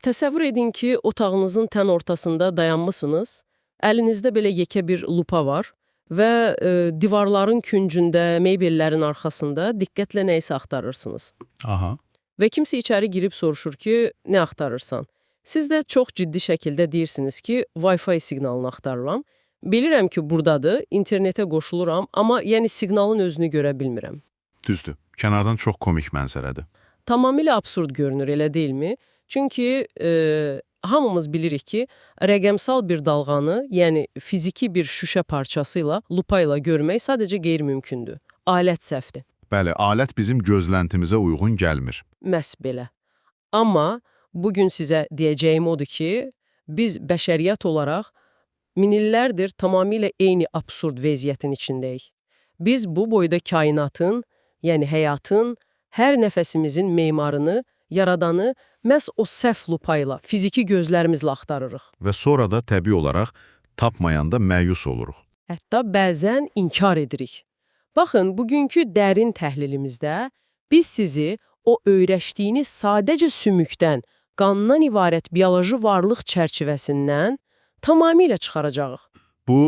Təsəvvür edin ki, otağınızın tən ortasında dayanmısınız. Əlinizdə belə yekə bir lupa var və divarların küncündə, mebellərin arxasında diqqətlə nəyisə axtarırsınız. Və kimsə içəri girib soruşur ki, nə axtarırsan? Siz də çox ciddi şəkildə deyirsiniz ki, Wi-Fi siqnalını axtarıram. Bilirəm ki, burdadır, internetə qoşuluram, amma yəni siqnalın özünü görə bilmirəm. Düzdür. Kənardan çox komik mənzərədir. Tamamilə absurd görünür, elə deyilmi? Çünki hamımız bilirik ki, rəqəmsal bir dalğanı, yəni fiziki bir şüşə parçası ilə, lupa ilə görmək sadəcə qeyri-mümkündür. Alət səhvdir. Bəli, alət bizim gözləntimizə uyğun gəlmir. Məhz belə. Amma bugün sizə deyəcəyim odur ki, biz bəşəriyyət olaraq min illərdir tamamilə eyni absurd vəziyyətin içindəyik. Biz bu boyda kainatın, yəni həyatın, hər nəfəsimizin memarını, yaradanı məhz o səhv lupayla, fiziki gözlərimizlə axtarırıq. Və sonra da təbii olaraq tapmayanda məyus oluruq. Hətta bəzən inkar edirik. Baxın, bugünkü dərin təhlilimizdə biz sizi o öyrəşdiyiniz sadəcə sümükdən, qandan ibarət bioloji varlıq çərçivəsindən tamamilə çıxaracağıq. Bu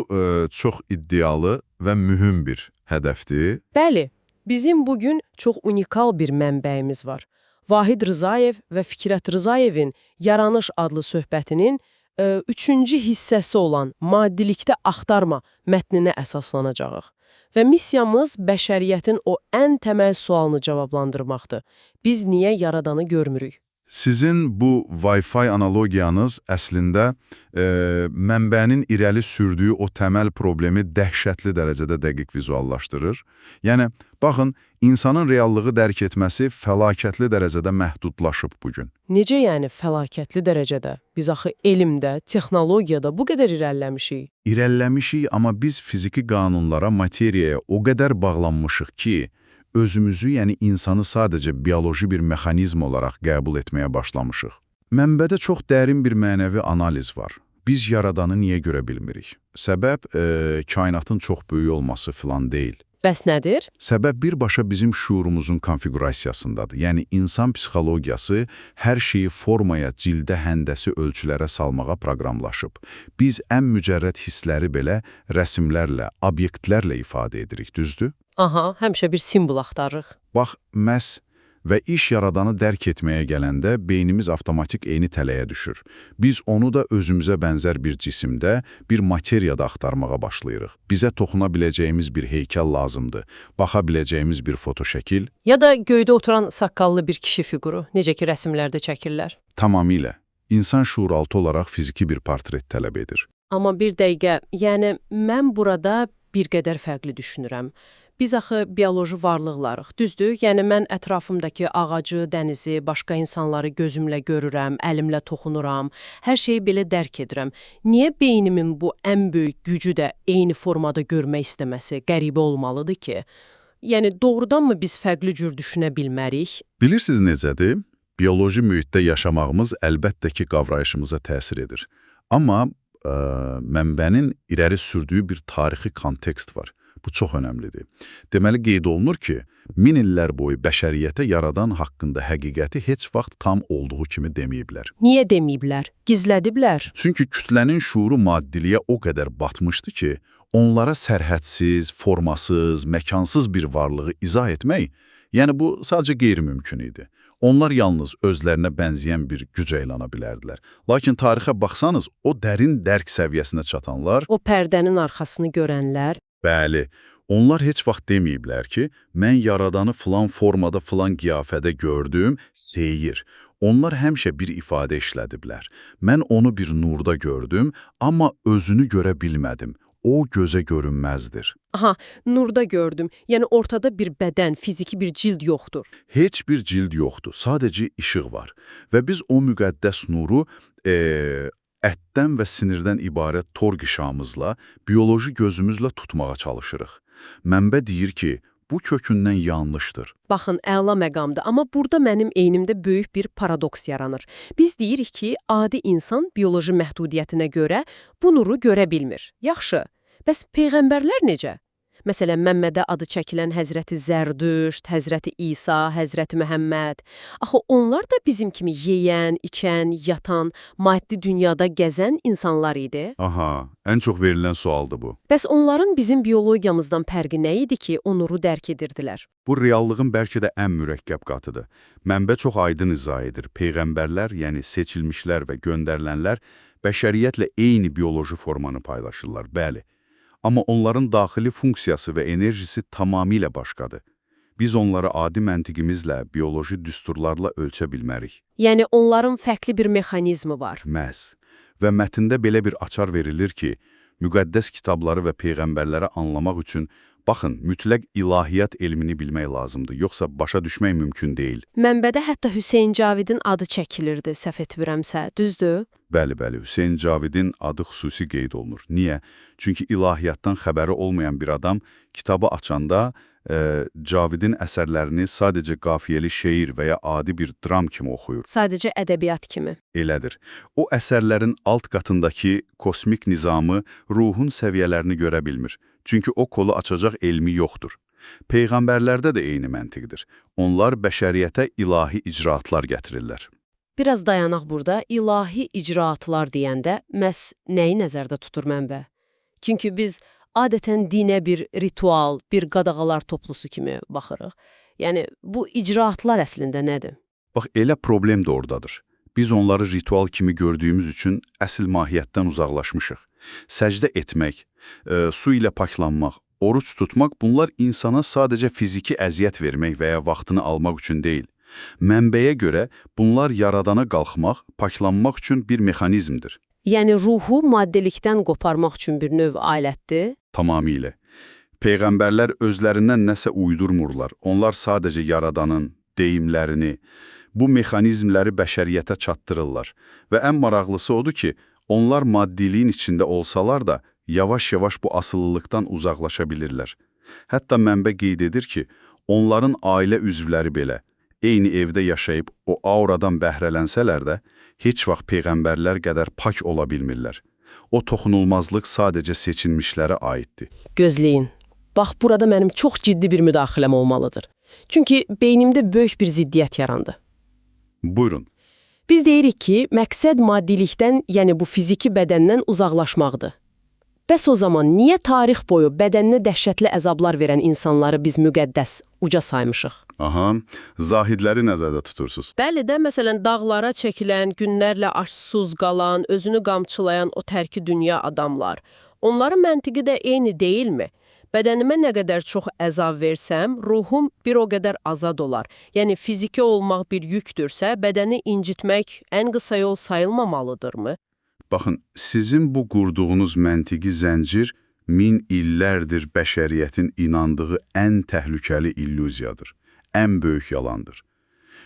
çox iddialı və mühüm bir hədəfdir. Bəli, bizim bugün çox unikal bir mənbəyimiz var. Vahid Rzayev və Fikrət Rzayevin Yaranış adlı söhbətinin üçüncü hissəsi olan Maddilikdə Axtarma mətninə əsaslanacağıq. Və missiyamız bəşəriyyətin o ən təməl sualını cavablandırmaqdır. Biz niyə Yaradanı görmürük? Sizin bu Wi-Fi analogiyanız əslində mənbənin irəli sürdüyü o təməl problemi dəhşətli dərəcədə dəqiq vizuallaşdırır. Yəni, baxın, insanın reallığı dərk etməsi fəlakətli dərəcədə məhdudlaşıb bugün. Necə yəni fəlakətli dərəcədə? Biz axı elmdə, texnologiyada bu qədər irəliləmişik. İrəliləmişik, amma biz fiziki qanunlara, materiyaya o qədər bağlanmışıq ki, özümüzü, yəni insanı sadəcə bioloji bir mexanizm olaraq qəbul etməyə başlamışıq. Mənbədə çox dərin bir mənəvi analiz var. Biz Yaradanı niyə görə bilmirik? Səbəb kainatın çox böyük olması filan deyil. Bəs nədir? Səbəb birbaşa bizim şuurumuzun konfiqurasiyasındadır. Yəni insan psixologiyası hər şeyi formaya, cildə, həndəsi ölçülərə salmağa proqramlaşıb. Biz ən mücərrəd hissləri belə rəsimlərlə, obyektlərlə ifadə edirik, düzdür? Aha, həmişə bir simvol axtarırıq. Bax, məhz və iş yaradanı dərk etməyə gələndə beynimiz avtomatik eyni tələyə düşür. Biz onu da özümüzə bənzər bir cisimdə, bir materiyada axtarmağa başlayırıq. Bizə toxuna biləcəyimiz bir heykəl lazımdır, baxa biləcəyimiz bir fotoşəkil. Ya da göydə oturan saqqallı bir kişi fiquru, necə ki rəsimlərdə çəkirlər. Tamamilə. İnsan şuuraltı olaraq fiziki bir portret tələb edir. Amma bir dəqiqə, yəni mən burada bir qədər fərqli düşünürəm. Biz axı bioloji varlıqlarıq, düzdür? Yəni mən ətrafımdakı ağacı, dənizi, başqa insanları gözümlə görürəm, əlimlə toxunuram, hər şeyi belə dərk edirəm. Niyə beynimin bu ən böyük gücü də eyni formada görmək istəməsi qəribə olmalıdır ki? Yəni doğrudanmı biz fərqli cür düşünə bilmərik? Bilirsiniz necədir? Bioloji mühitdə yaşamağımız əlbəttə ki, qavrayışımıza təsir edir. Amma mənbənin irəli sürdüyü bir tarixi kontekst var. Bu çox önəmlidir. Deməli, qeyd olunur ki, min illər boyu bəşəriyyətə yaradan haqqında həqiqəti heç vaxt tam olduğu kimi deməyiblər. Niyə deməyiblər? Gizlədiblər. Çünki kütlənin şuuru maddiliyə o qədər batmışdı ki, onlara sərhədsiz, formasız, məkansız bir varlığı izah etmək, yəni bu sadəcə qeyri-mümkün idi. Onlar yalnız özlərinə bənzəyən bir gücə inana bilərdilər. Lakin tarixə baxsanız, o dərin dərk səviyyəsinə çatanlar, O pərdənin arxasını görənlər. Bəli, onlar heç vaxt deməyiblər ki, mən yaradanı filan formada, filan qiyafədə gördüm, seyir. Onlar həmişə bir ifadə işlədiblər. Mən onu bir nurda gördüm, amma özünü görə bilmədim. O gözə görünməzdir. Aha, nurda gördüm. Yəni ortada bir bədən, fiziki bir cild yoxdur. Heç bir cild yoxdur, sadəcə işıq var. Və biz o müqəddəs nuru ətdən və sinirdən ibarət tor qişamızla, bioloji gözümüzlə tutmağa çalışırıq. Mənbə deyir ki, bu kökündən yanlışdır. Baxın, əla məqamdır, amma burada mənim eynimdə böyük bir paradoks yaranır. Biz deyirik ki, adi insan bioloji məhdudiyyətinə görə bu nuru görə bilmir. Yaxşı, bəs peyğəmbərlər necə? Məsələn, Məmmədə adı çəkilən Həzrəti Zərdüşt, Həzrəti İsa, Həzrəti Məhəmməd. Axı onlar da bizim kimi yeyən, içən, yatan, maddi dünyada gəzən insanlar idi. Aha, ən çox verilən sualdır bu. Bəs onların bizim biologiyamızdan fərqi nə idi ki, o nuru dərk edirdilər? Bu reallığın bəlkə də ən mürəkkəb qatıdır. Mənbə çox aydın izah edir. Peyğəmbərlər, yəni seçilmişlər və göndərilənlər bəşəriyyətlə eyni bioloji formanı paylaşırlar, bəli. Amma onların daxili funksiyası və enerjisi tamamilə başqadır. Biz onları adi məntiqimizlə, bioloji düsturlarla ölçə bilmərik. Yəni onların fərqli bir mexanizmi var. Məhz. Və mətndə belə bir açar verilir ki, müqəddəs kitabları və peyğəmbərləri anlamaq üçün, baxın, mütləq ilahiyyat elmini bilmək lazımdır, yoxsa başa düşmək mümkün deyil. Mənbədə hətta Hüseyn Cavidin adı çəkilirdi, səhv etmirəmsə, düzdür? Bəli, bəli, Hüseyn Cavidin adı xüsusi qeyd olunur. Niyə? Çünki ilahiyyatdan xəbəri olmayan bir adam kitabı açanda Cavidin əsərlərini sadəcə qafiyeli şeir və ya adi bir dram kimi oxuyur. Sadəcə ədəbiyyat kimi. Elədir. O əsərlərin alt qatındakı kosmik nizamı, ruhun səviyyələrini görə bilmir. Çünki o kolu açacaq elmi yoxdur. Peyğəmbərlərdə də eyni məntiqdir. Onlar bəşəriyyətə ilahi icraatlar gətirirlər. Biraz dayanaq burada. İlahi icraatlar deyəndə məhz nəyi nəzərdə tutur mənbə? Çünki biz adətən dinə bir ritual, bir qadağalar toplusu kimi baxırıq. Yəni bu icraatlar əslində nədir? Bax, elə problem də oradadır. Biz onları ritual kimi gördüyümüz üçün əsl mahiyyətdən uzaqlaşmışıq. Səcdə etmək, su ilə paklanmaq, oruç tutmaq bunlar insana sadəcə fiziki əziyyət vermək və ya vaxtını almaq üçün deyil. Mənbəyə görə bunlar yaradana qalxmaq, paklanmaq üçün bir mexanizmdir. Yəni ruhu maddilikdən qoparmaq üçün bir növ alətdir. Tamamilə. Peyğəmbərlər özlərindən nəsə uydurmurlar. Onlar sadəcə yaradanın deyimlərini, bu mexanizmləri bəşəriyyətə çatdırırlar. Və ən maraqlısı odur ki, onlar maddiliyin içində olsalar da yavaş-yavaş bu asılılıqdan uzaqlaşa bilirlər. Hətta mənbə qeyd edir ki, onların ailə üzvləri belə eyni evdə yaşayıb o auradan bəhrələnsələr də, heç vaxt peyğəmbərlər qədər pak ola bilmirlər. O toxunulmazlıq sadəcə seçilmişlərə aiddir. Gözləyin. Bax, burada mənim çox ciddi bir müdaxiləm olmalıdır. Çünki beynimdə böyük bir ziddiyyət yarandı. Buyurun. Biz deyirik ki, məqsəd maddilikdən, yəni bu fiziki bədəndən uzaqlaşmaqdır. Bəs o zaman niyə tarix boyu bədəninə dəhşətli əzablar verən insanları biz müqəddəs, uca saymışıq? Aha, zahidləri nəzərdə tutursunuz. Bəli də, məsələn, dağlara çəkilən, günlərlə açsız qalan, özünü qamçılayan o tərki dünya adamlar. Onların məntiqi də eyni deyilmi? Bədənimə nə qədər çox əzab versəm, ruhum bir o qədər azad olar. Yəni fiziki olmaq bir yükdürsə, bədəni incitmək ən qısa yol sayılmamalıdırmı? Baxın, sizin bu qurduğunuz məntiqi zəncir min illərdir bəşəriyyətin inandığı ən təhlükəli illüziyadır, ən böyük yalandır.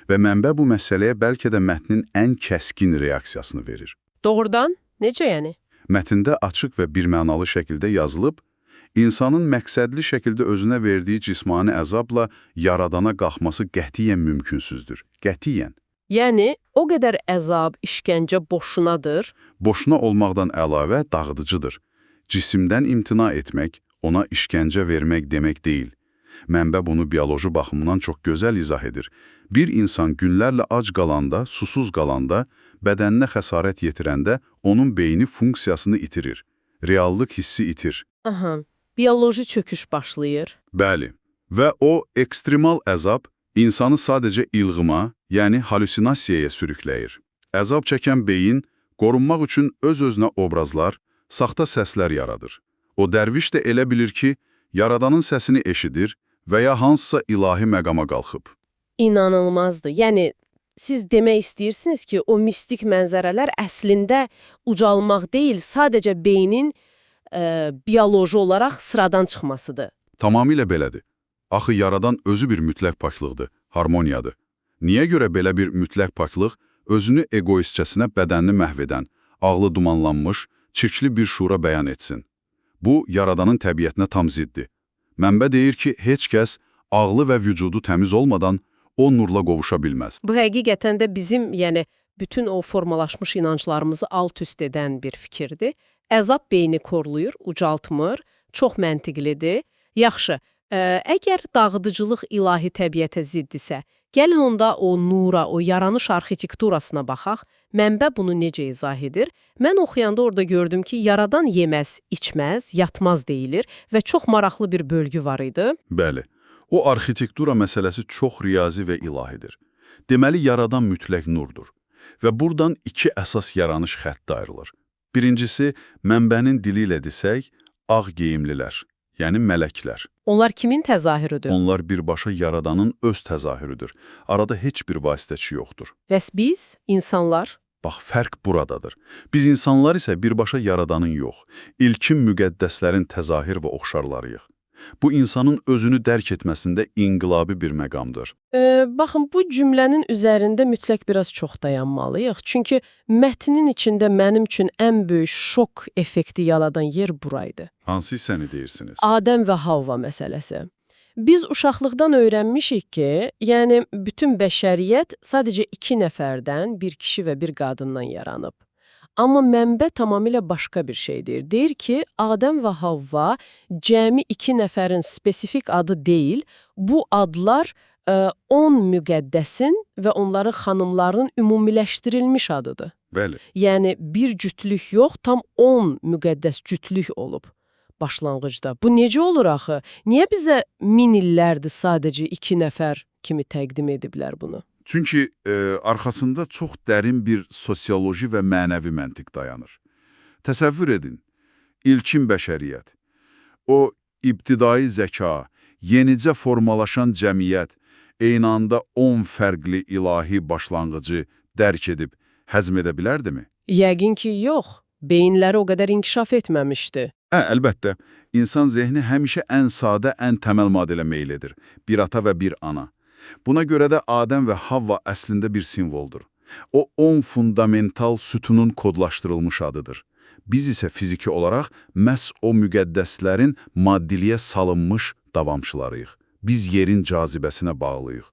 Və mənbə bu məsələyə bəlkə də mətnin ən kəskin reaksiyasını verir. Doğrudan? Necə yəni? Mətndə açıq və birmənalı şəkildə yazılıb, insanın məqsədli şəkildə özünə verdiyi cismani əzabla yaradana qalxması qətiyyən mümkünsüzdür. Qətiyyən. Yəni o qədər əzab, işgəncə boşunadır. Boşuna olmaqdan əlavə dağıdıcıdır. Cisimdən imtina etmək, ona işgəncə vermək demək deyil. Mənbə bunu bioloji baxımdan çox gözəl izah edir. Bir insan günlərlə ac qalanda, susuz qalanda, bədəninə xəsarət yetirəndə onun beyni funksiyasını itirir. Reallıq hissi itir. Aha, bioloji çöküş başlayır. Bəli. Və o ekstremal əzab insanı sadəcə ilğıma, yəni halüsinasiyaya sürükləyir. Əzab çəkən beyin qorunmaq üçün öz-özünə obrazlar, saxta səslər yaradır. O dərviş də elə bilir ki, Yaradanın səsini eşidir və ya hansısa ilahi məqama qalxıb. İnanılmazdır. Yəni siz demək istəyirsiniz ki, o mistik mənzərələr əslində ucalmaq deyil, sadəcə beynin bioloji olaraq sıradan çıxmasıdır. Tamamilə belədir. Axı Yaradan özü bir mütləq paklıqdır, harmoniyadır. Niyə görə belə bir mütləq paklıq özünü egoistcəsinə bədənini məhv edən, ağlı dumanlanmış, çirkli bir şura bəyan etsin? Bu, Yaradanın təbiətinə tam ziddir. Mənbə deyir ki, heç kəs ağlı və vücudu təmiz olmadan o nurla qovuşa bilməz. Bu həqiqətən də bizim, yəni bütün o formalaşmış inanclarımızı alt-üst edən bir fikirdir. Əzab beyni korlayır, ucaltmır, çox məntiqlidir. Yaxşı, əgər dağıdıcılıq ilahi təbiətə ziddirsə, gəlin onda o nura, o yaranış arxitekturasına baxaq. Mənbə bunu necə izah edir? Mən oxuyanda orada gördüm ki, yaradan yeməz, içməz, yatmaz deyilir və çox maraqlı bir bölgü var idi. Bəli, o arxitektura məsələsi çox riyazi və ilahidir. Deməli, yaradan mütləq nurdur. Və buradan iki əsas yaranış xətti ayrılır. Birincisi, mənbənin dili ilə desək, ağ geyimlilər, yəni mələklər. Onlar kimin təzahürüdür? Onlar birbaşa yaradanın öz təzahürüdür. Arada heç bir vasitəçi yoxdur. Bəs biz, insanlar? Bax, fərq buradadır. Biz insanlar isə birbaşa yaradanın yox, ilkin müqəddəslərin təzahir və oxşarlarıyıq. Bu, insanın özünü dərk etməsində inqilabi bir məqamdır. Baxın, bu cümlənin üzərində mütləq biraz çox dayanmalıyıq. Çünki mətnin içində mənim üçün ən böyük şok effekti yaradan yer buraydı. Hansı hissəni deyirsiniz? Adəm və Havva məsələsi. Biz uşaqlıqdan öyrənmişik ki, yəni bütün bəşəriyyət sadəcə iki nəfərdən, bir kişi və bir qadından yaranıb. Amma mənbə tamamilə başqa bir şey deyir. Deyir ki, Adəm və Havva cəmi iki nəfərin spesifik adı deyil, bu adlar 10 müqəddəsin və onların xanımlarının ümumiləşdirilmiş adıdır. Bəli. Yəni bir cütlük yox, tam 10 müqəddəs cütlük olub başlanğıcda. Bu necə olur axı? Niyə bizə min illərdir sadəcə iki nəfər kimi təqdim ediblər bunu? Çünki arxasında çox dərin bir sosioloji və mənəvi məntiq dayanır. Təsəvvür edin, ilkin bəşəriyyət, o ibtidai zəka, yenicə formalaşan cəmiyyət eyni anda 10 fərqli ilahi başlanğıcı dərk edib həzm edə bilərdimi? Yəqin ki, yox. Beyinləri o qədər inkişaf etməmişdi. Əlbəttə, insan zehni həmişə ən sadə, ən təməl modelə meyl edir. Bir ata və bir ana. Buna görə də Adəm və Havva əslində bir simvoldur. O 10 fundamental sütunun kodlaşdırılmış adıdır. Biz isə fiziki olaraq məhz o müqəddəslərin maddiliyə salınmış davamçılarıyıq. Biz yerin cazibəsinə bağlıyıq.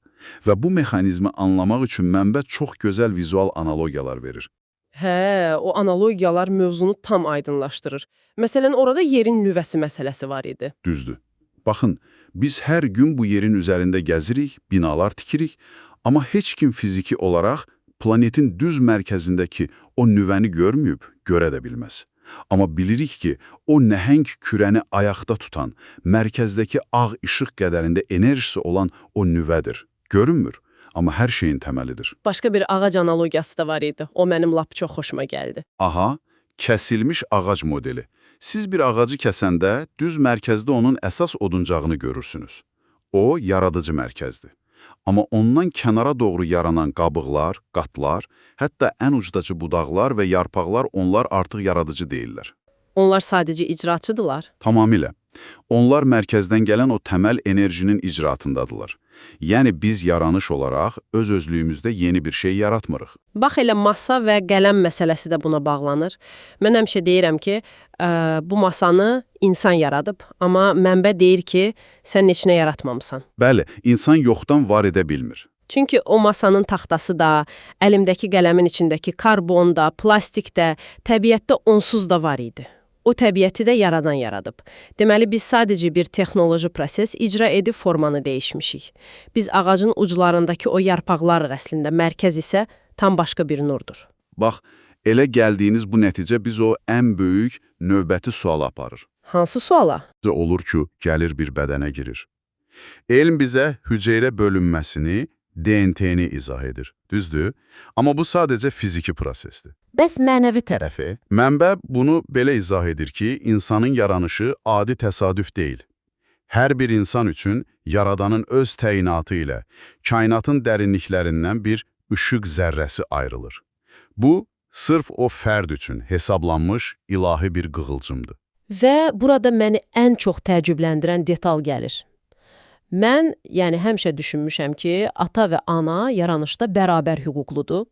Və bu mexanizmi anlamaq üçün mənbə çox gözəl vizual analogiyalar verir. Hə, o analogiyalar mövzunu tam aydınlaşdırır. Məsələn, orada yerin nüvəsi məsələsi var idi. Düzdür. Baxın, biz hər gün bu yerin üzərində gəzirik, binalar tikirik, amma heç kim fiziki olaraq planetin düz mərkəzindəki o nüvəni görməyib, görə də bilməz. Amma bilirik ki, o nəhəng kürəni ayaqda tutan, mərkəzdəki ağ işıq qədərində enerjisi olan o nüvədir. Görünmür, amma hər şeyin təməlidir. Başqa bir ağac analogiyası da var idi. O mənim lap çox xoşuma gəldi. Aha, kəsilmiş ağac modeli. Siz bir ağacı kəsəndə düz mərkəzdə onun əsas oduncağını görürsünüz. O, yaradıcı mərkəzdir. Amma ondan kənara doğru yaranan qabıqlar, qatlar, hətta ən ucdakı budaqlar və yarpaqlar onlar artıq yaradıcı deyillər. Onlar sadəcə icraçıdılar. Tamamilə. Onlar mərkəzdən gələn o təməl enerjinin icraatındadılar. Yəni biz yaranış olaraq öz-özlüyümüzdə yeni bir şey yaratmırıq. Bax elə masa və qələm məsələsi də buna bağlanır. Mən həmişə deyirəm ki, bu masanı insan yaradıb, amma mənbə deyir ki, sən heç nə yaratmamısan. Bəli, insan yoxdan var edə bilmir. Çünki o masanın taxtası da, əlimdəki qələmin içindəki karbon da, plastik də, təbiətdə onsuz da var idi. O təbiəti də yaradan yaradıb. Deməli, biz sadəcə bir texnoloji proses icra edib formanı dəyişmişik. Biz ağacın uclarındakı o yarpaqlarıq əslində, mərkəz isə tam başqa bir nurdur. Bax, elə gəldiyiniz bu nəticə biz o ən böyük növbəti suala aparır. Hansı suala? Olur ki, gəlir bir bədənə girir. Elm bizə hüceyrə bölünməsini, DNT-ni izah edir. Düzdür? Amma bu sadəcə fiziki prosesdir. Bəs mənəvi tərəfi? Mənbə bunu belə izah edir ki, insanın yaranışı adi təsadüf deyil. Hər bir insan üçün Yaradanın öz təyinatı ilə kainatın dərinliklərindən bir işıq zərrəsi ayrılır. Bu, sırf o fərd üçün hesablanmış ilahi bir qığılcımdır. Və burada məni ən çox təəccübləndirən detal gəlir. Mən, yəni həmişə düşünmüşəm ki, ata və ana yaranışda bərabər hüquqludur.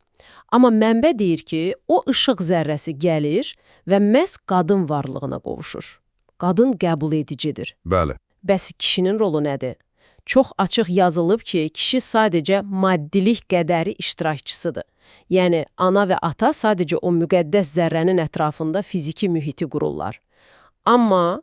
Amma mənbə deyir ki, o işıq zərrəsi gəlir və məhz qadın varlığına qovuşur. Qadın qəbul edicidir. Bəli. Bəs kişinin rolu nədir? Çox açıq yazılıb ki, kişi sadəcə maddilik qədəri iştirakçısıdır. Yəni ana və ata sadəcə o müqəddəs zərrənin ətrafında fiziki mühiti qururlar. Amma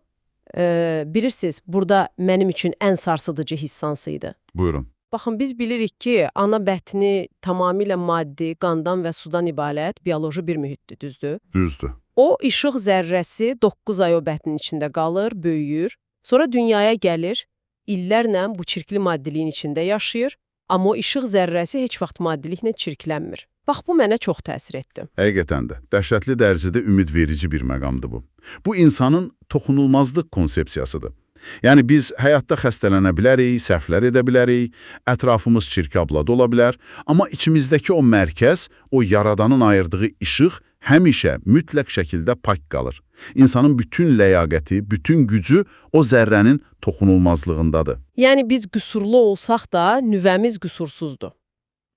Bilirsiniz, burada mənim üçün ən sarsıdıcı hiss hansı idi? Buyurun. Baxın, biz bilirik ki, ana bətni tamamilə maddi, qandan və sudan ibarət bioloji bir mühitdir, düzdür? Düzdür. O işıq zərrəsi 9 ay o bətnin içində qalır, böyüyür, sonra dünyaya gəlir, illərlə bu çirkli maddiliyin içində yaşayır, amma o işıq zərrəsi heç vaxt maddiliklə çirklənmir. Bax, bu mənə çox təsir etdi. Həqiqətən də dəhşətli dərəcədə ümidverici bir məqamdır bu. Bu insanın toxunulmazlıq konsepsiyasıdır. Yəni biz həyatda xəstələnə bilərik, səhvlər edə bilərik, ətrafımız çirkabla dola bilər, amma içimizdəki o mərkəz, o yaradanın ayırdığı işıq həmişə mütləq şəkildə pak qalır. İnsanın bütün ləyaqəti, bütün gücü o zərrənin toxunulmazlığındadır. Yəni biz qüsurlu olsaq da nüvəmiz qüsursuzdur.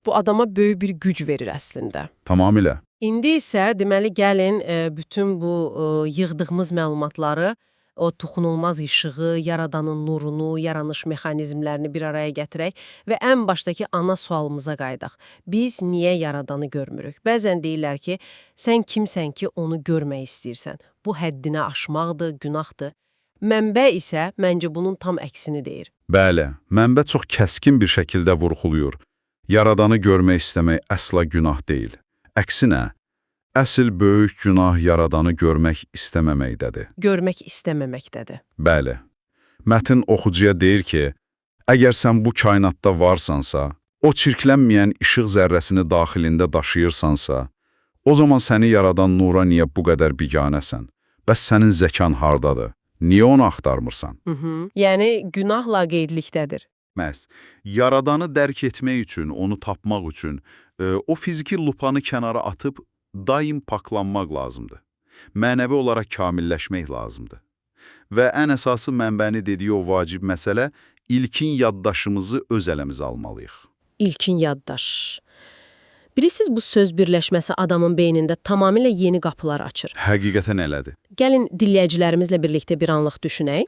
Bu adama böyük bir güc verir əslində. Tamamilə. İndi isə deməli gəlin bütün bu yığdığımız məlumatları, o toxunulmaz işığı, yaradanın nurunu, yaranış mexanizmlərini bir araya gətirək və ən başdakı ana sualımıza qayıdaq. Biz niyə yaradanı görmürük? Bəzən deyirlər ki, sən kimsən ki, onu görmək istəyirsən. Bu həddini aşmaqdır, günahdır. Mənbə isə məncə bunun tam əksini deyir. Bəli, mənbə çox kəskin bir şəkildə vurğulayır. Yaradanı görmək istəmək əsla günah deyil. Əksinə, əsl böyük günah yaradanı görmək istəməməkdədir. Görmək istəməməkdədir. Bəli. Mətn oxucuya deyir ki, əgər sən bu kainatda varsansa, o çirklənməyən işıq zərrəsini daxilində daşıyırsansa, o zaman səni yaradan nura niyə bu qədər biganəsən? Bəs sənin zəkan hardadır? Niyə onu axtarmırsan? Hı -hı. Yəni günah laqeydlikdədir. Məhz yaradanı dərk etmək üçün, onu tapmaq üçün o fiziki lupanı kənara atıb daim paklanmaq lazımdır. Mənəvi olaraq kamilləşmək lazımdır. Və ən əsası mənbəni dediyi o vacib məsələ, ilkin yaddaşımızı öz əlimizə almalıyıq. İlkin yaddaş. Bilirsiniz, bu söz birləşməsi adamın beynində tamamilə yeni qapılar açır. Həqiqətən elədir. Gəlin dinləyicilərimizlə birlikdə bir anlıq düşünək.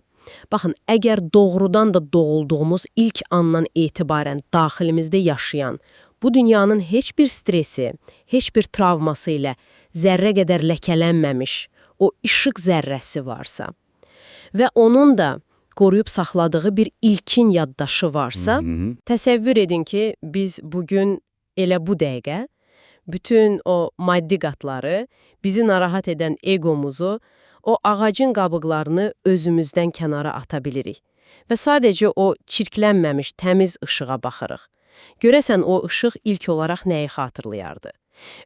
Baxın, əgər doğrudan da doğulduğumuz ilk andan etibarən daxilimizdə yaşayan, bu dünyanın heç bir stresi, heç bir travması ilə zərrə qədər ləkələnməmiş o işıq zərrəsi varsa və onun da qoruyub saxladığı bir ilkin yaddaşı varsa, Hı -hı. təsəvvür edin ki, biz bugün elə bu dəqiqə bütün o maddi qatları, bizi narahat edən egomuzu, o ağacın qabıqlarını özümüzdən kənara ata bilirik və sadəcə o çirklənməmiş təmiz işığa baxırıq. Görəsən o işıq ilk olaraq nəyi xatırlayardı?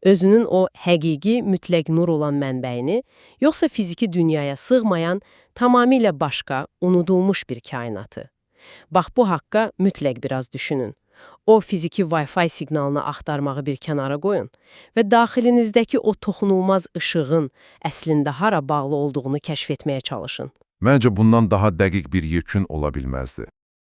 Özünün o həqiqi mütləq nur olan mənbəyini, yoxsa fiziki dünyaya sığmayan, tamamilə başqa, unudulmuş bir kainatı? Bax bu haqqa mütləq biraz düşünün. O fiziki Wi-Fi siqnalını axtarmağı bir kənara qoyun və daxilinizdəki o toxunulmaz işığın əslində hara bağlı olduğunu kəşf etməyə çalışın. Məncə bundan daha dəqiq bir yekun ola bilməzdi.